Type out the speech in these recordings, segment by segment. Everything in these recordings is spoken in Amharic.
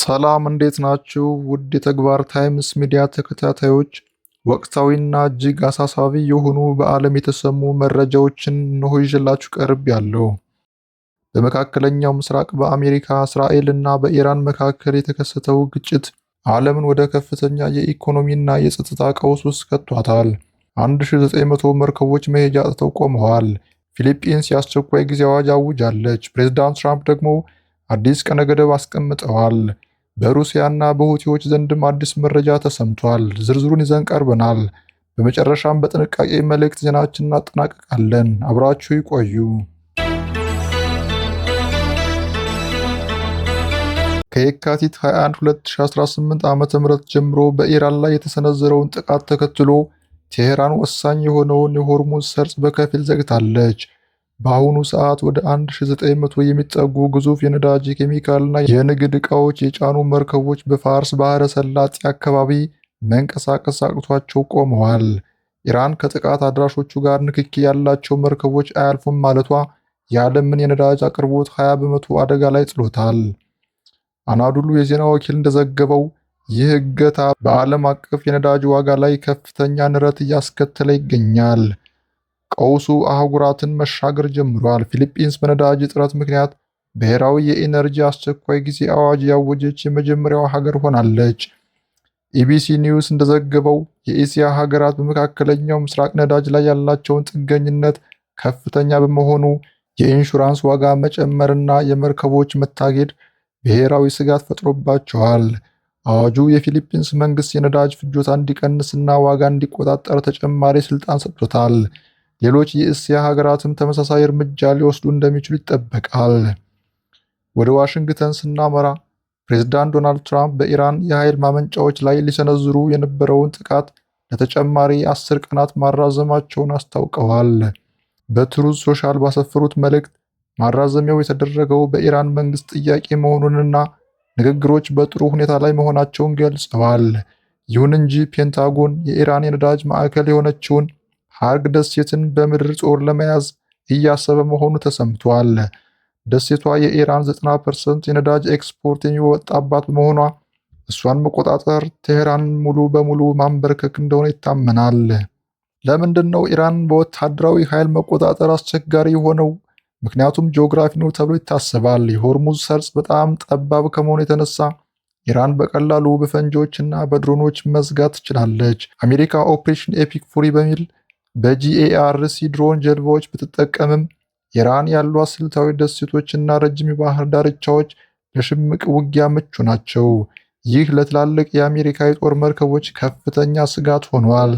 ሰላም እንዴት ናችሁ? ውድ የተግባር ታይምስ ሚዲያ ተከታታዮች፣ ወቅታዊና እጅግ አሳሳቢ የሆኑ በዓለም የተሰሙ መረጃዎችን እነሆ ይዤላችሁ ቀርቤያለሁ። በመካከለኛው ምስራቅ በአሜሪካ፣ እስራኤል እና በኢራን መካከል የተከሰተው ግጭት ዓለምን ወደ ከፍተኛ የኢኮኖሚና የጸጥታ ቀውስ ውስጥ ከቷታል። 1900 መርከቦች መሄጃ አጥተው ቆመዋል። ፊሊፒንስ የአስቸኳይ ጊዜ አዋጅ አውጃለች። ፕሬዝዳንት ትራምፕ ደግሞ አዲስ ቀነ ገደብ አስቀምጠዋል። በሩሲያና በሁቲዎች ዘንድም አዲስ መረጃ ተሰምቷል። ዝርዝሩን ይዘን ቀርበናል። በመጨረሻም በጥንቃቄ መልእክት ዜናችን እናጠናቅቃለን። አብራችሁ ይቆዩ። ከየካቲት 21 2018 ዓ.ም ጀምሮ በኢራን ላይ የተሰነዘረውን ጥቃት ተከትሎ ቴሄራን ወሳኝ የሆነውን የሆርሙዝ ሰርጥ በከፊል ዘግታለች። በአሁኑ ሰዓት ወደ 1900 የሚጠጉ ግዙፍ የነዳጅ፣ የኬሚካልና የንግድ ዕቃዎች የጫኑ መርከቦች በፋርስ ባህረ ሰላጤ አካባቢ መንቀሳቀስ አቅቷቸው ቆመዋል። ኢራን ከጥቃት አድራሾቹ ጋር ንክኪ ያላቸው መርከቦች አያልፉም ማለቷ የዓለምን የነዳጅ አቅርቦት 20% አደጋ ላይ ጥሎታል። አናዱሉ የዜና ወኪል እንደዘገበው ይህ እገታ በዓለም አቀፍ የነዳጅ ዋጋ ላይ ከፍተኛ ንረት እያስከተለ ይገኛል። ቀውሱ አህጉራትን መሻገር ጀምሯል። ፊሊፒንስ በነዳጅ እጥረት ምክንያት ብሔራዊ የኢነርጂ አስቸኳይ ጊዜ አዋጅ ያወጀች የመጀመሪያዋ ሀገር ሆናለች። ኢቢሲ ኒውስ እንደዘገበው የኤሲያ ሀገራት በመካከለኛው ምስራቅ ነዳጅ ላይ ያላቸውን ጥገኝነት ከፍተኛ በመሆኑ የኢንሹራንስ ዋጋ መጨመርና የመርከቦች መታገድ ብሔራዊ ስጋት ፈጥሮባቸዋል። አዋጁ የፊሊፒንስ መንግስት የነዳጅ ፍጆታ እንዲቀንስና ዋጋ እንዲቆጣጠር ተጨማሪ ስልጣን ሰጥቶታል። ሌሎች የእስያ ሀገራትም ተመሳሳይ እርምጃ ሊወስዱ እንደሚችሉ ይጠበቃል። ወደ ዋሽንግተን ስናመራ ፕሬዝዳንት ዶናልድ ትራምፕ በኢራን የኃይል ማመንጫዎች ላይ ሊሰነዝሩ የነበረውን ጥቃት ለተጨማሪ 10 ቀናት ማራዘማቸውን አስታውቀዋል። በትሩዝ ሶሻል ባሰፈሩት መልእክት ማራዘሚያው የተደረገው በኢራን መንግስት ጥያቄ መሆኑንና ንግግሮች በጥሩ ሁኔታ ላይ መሆናቸውን ገልጸዋል። ይሁን እንጂ ፔንታጎን የኢራን የነዳጅ ማዕከል የሆነችውን ሃርግ ደሴትን በምድር ጦር ለመያዝ እያሰበ መሆኑ ተሰምቷል። ደሴቷ የኢራን 90% የነዳጅ ኤክስፖርት የሚወጣባት በመሆኗ እሷን መቆጣጠር ቴሄራንን ሙሉ በሙሉ ማንበርከክ እንደሆነ ይታመናል። ለምንድን ነው ኢራን በወታደራዊ ኃይል መቆጣጠር አስቸጋሪ የሆነው? ምክንያቱም ጂኦግራፊ ነው ተብሎ ይታሰባል። የሆርሙዝ ሰርጥ በጣም ጠባብ ከመሆኑ የተነሳ ኢራን በቀላሉ በፈንጂዎች እና በድሮኖች መዝጋት ትችላለች። አሜሪካ Operation Epic Fury በሚል በ GARC ድሮን ጀልባዎች ብትጠቀምም ኢራን ያሏት ስልታዊ ደሴቶች እና ረጅም የባህር ዳርቻዎች ለሽምቅ ውጊያ ምቹ ናቸው። ይህ ለትላልቅ የአሜሪካ የጦር መርከቦች ከፍተኛ ስጋት ሆኗል።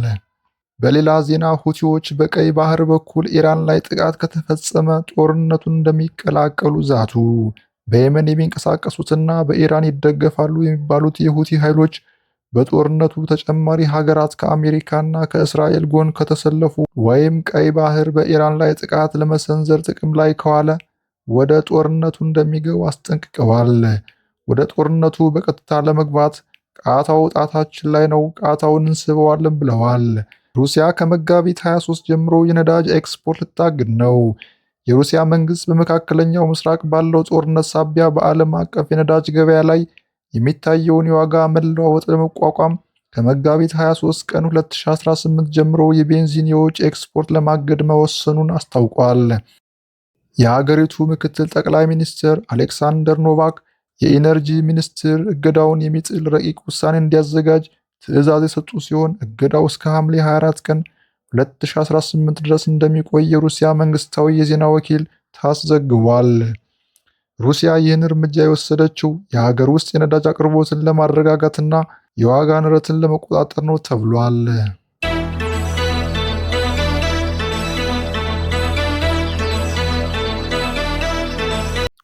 በሌላ ዜና ሁቲዎች በቀይ ባህር በኩል ኢራን ላይ ጥቃት ከተፈጸመ ጦርነቱን እንደሚቀላቀሉ ዛቱ። በየመን የሚንቀሳቀሱትና በኢራን ይደገፋሉ የሚባሉት የሁቲ ኃይሎች በጦርነቱ ተጨማሪ ሀገራት ከአሜሪካና ከእስራኤል ጎን ከተሰለፉ ወይም ቀይ ባህር በኢራን ላይ ጥቃት ለመሰንዘር ጥቅም ላይ ከዋለ ወደ ጦርነቱ እንደሚገቡ አስጠንቅቀዋል። ወደ ጦርነቱ በቀጥታ ለመግባት ቃታው ጣታችን ላይ ነው፣ ቃታውን እንስበዋለን ብለዋል። ሩሲያ ከመጋቢት 23 ጀምሮ የነዳጅ ኤክስፖርት ልታግድ ነው። የሩሲያ መንግስት በመካከለኛው ምስራቅ ባለው ጦርነት ሳቢያ በዓለም አቀፍ የነዳጅ ገበያ ላይ የሚታየውን የዋጋ መለዋወጥ ለመቋቋም ከመጋቢት 23 ቀን 2018 ጀምሮ የቤንዚን የውጭ ኤክስፖርት ለማገድ መወሰኑን አስታውቋል። የሀገሪቱ ምክትል ጠቅላይ ሚኒስትር አሌክሳንደር ኖቫክ የኢነርጂ ሚኒስትር እገዳውን የሚጥል ረቂቅ ውሳኔ እንዲያዘጋጅ ትዕዛዝ የሰጡ ሲሆን እገዳው እስከ ሐምሌ 24 ቀን 2018 ድረስ እንደሚቆይ የሩሲያ መንግስታዊ የዜና ወኪል ታስ ዘግቧል። ሩሲያ ይህን እርምጃ የወሰደችው የሀገር ውስጥ የነዳጅ አቅርቦትን ለማረጋጋትና የዋጋ ንረትን ለመቆጣጠር ነው ተብሏል።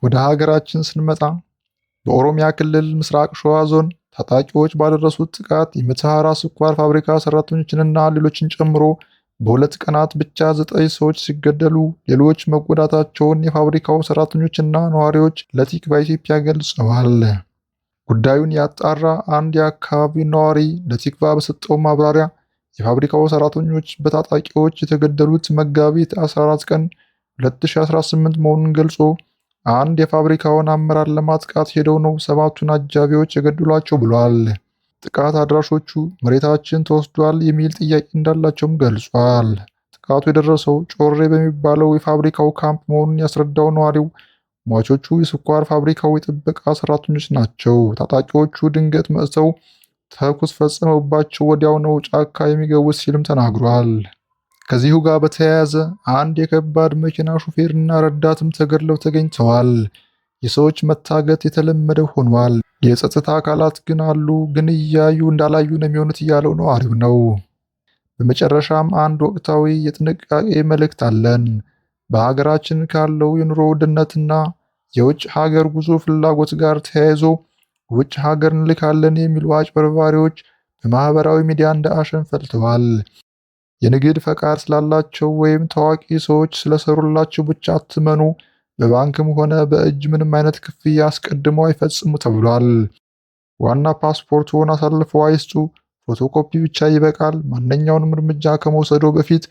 ወደ ሀገራችን ስንመጣ በኦሮሚያ ክልል ምስራቅ ሸዋ ዞን ታጣቂዎች ባደረሱት ጥቃት የመተሐራ ስኳር ፋብሪካ ሰራተኞችንና ሌሎችን ጨምሮ በ2 ቀናት ብቻ ዘጠኝ ሰዎች ሲገደሉ ሌሎች መጎዳታቸውን የፋብሪካው ሰራተኞችና ነዋሪዎች ለቲክቫህ ኢትዮጵያ ገልጸዋል። ጉዳዩን ያጣራ አንድ የአካባቢው ነዋሪ ለቲክቫህ በሰጠው ማብራሪያ የፋብሪካው ሰራተኞች በታጣቂዎች የተገደሉት መጋቢት 14 ቀን 2018 መሆኑን ገልጾ አንድ የፋብሪካውን አመራር ለማጥቃት ሄደው ነው 7ቱን አጃቢዎች የገደሏቸው ብሏል። ጥቃት አድራሾቹ መሬታችን ተወስዷል የሚል ጥያቄ እንዳላቸውም ገልጿል። ጥቃቱ የደረሰው ጮሬ በሚባለው የፋብሪካው ካምፕ መሆኑን ያስረዳው ነዋሪው ሟቾቹ የስኳር ፋብሪካው የጥበቃ ሰራተኞች ናቸው። ታጣቂዎቹ ድንገት መጥተው ተኩስ ፈጽመውባቸው ወዲያው ነው ጫካ የሚገቡት ሲልም ተናግሯል። ከዚሁ ጋር በተያያዘ አንድ የከባድ መኪና ሹፌርና ረዳትም ተገድለው ተገኝተዋል። የሰዎች መታገት የተለመደ ሆኗል። የጸጥታ አካላት ግን አሉ፣ ግን እያዩ እንዳላዩ ነው የሚሆኑት እያለው ነዋሪው ነው። በመጨረሻም አንድ ወቅታዊ የጥንቃቄ መልእክት አለን። በሀገራችን ካለው የኑሮ ውድነትና የውጭ ሀገር ጉዞ ፍላጎት ጋር ተያይዞ ውጭ ሀገር እንልካለን የሚሉ አጭበርባሪዎች በማህበራዊ ሚዲያ እንደ አሸን ፈልተዋል። የንግድ ፈቃድ ስላላቸው ወይም ታዋቂ ሰዎች ስለሰሩላቸው ብቻ አትመኑ። በባንክም ሆነ በእጅ ምንም አይነት ክፍያ አስቀድመው አይፈጽሙ ተብሏል። ዋና ፓስፖርትዎን አሳልፈው አይስጡ። ፎቶኮፒ ብቻ ይበቃል። ማንኛውንም እርምጃ ከመውሰዶ በፊት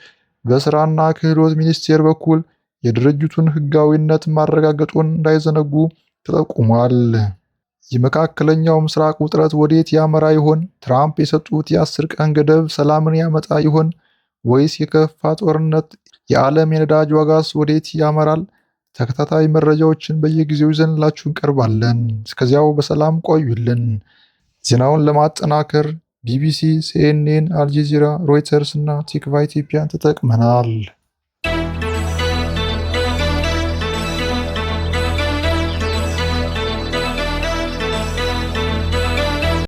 በስራና ክህሎት ሚኒስቴር በኩል የድርጅቱን ሕጋዊነት ማረጋገጡን እንዳይዘነጉ ተጠቁሟል። የመካከለኛው ምስራቅ ውጥረት ወዴት ያመራ ይሆን? ትራምፕ የሰጡት የ10 ቀን ገደብ ሰላምን ያመጣ ይሆን ወይስ የከፋ ጦርነት? የዓለም የነዳጅ ዋጋስ ወዴት ያመራል? ተከታታይ መረጃዎችን በየጊዜው ይዘንላችሁ እንቀርባለን። እስከዚያው በሰላም ቆዩልን። ዜናውን ለማጠናከር ቢቢሲ፣ ሲኤንኤን፣ አልጀዚራ፣ ሮይተርስ እና ቲክቫህ ኢትዮጵያን ተጠቅመናል።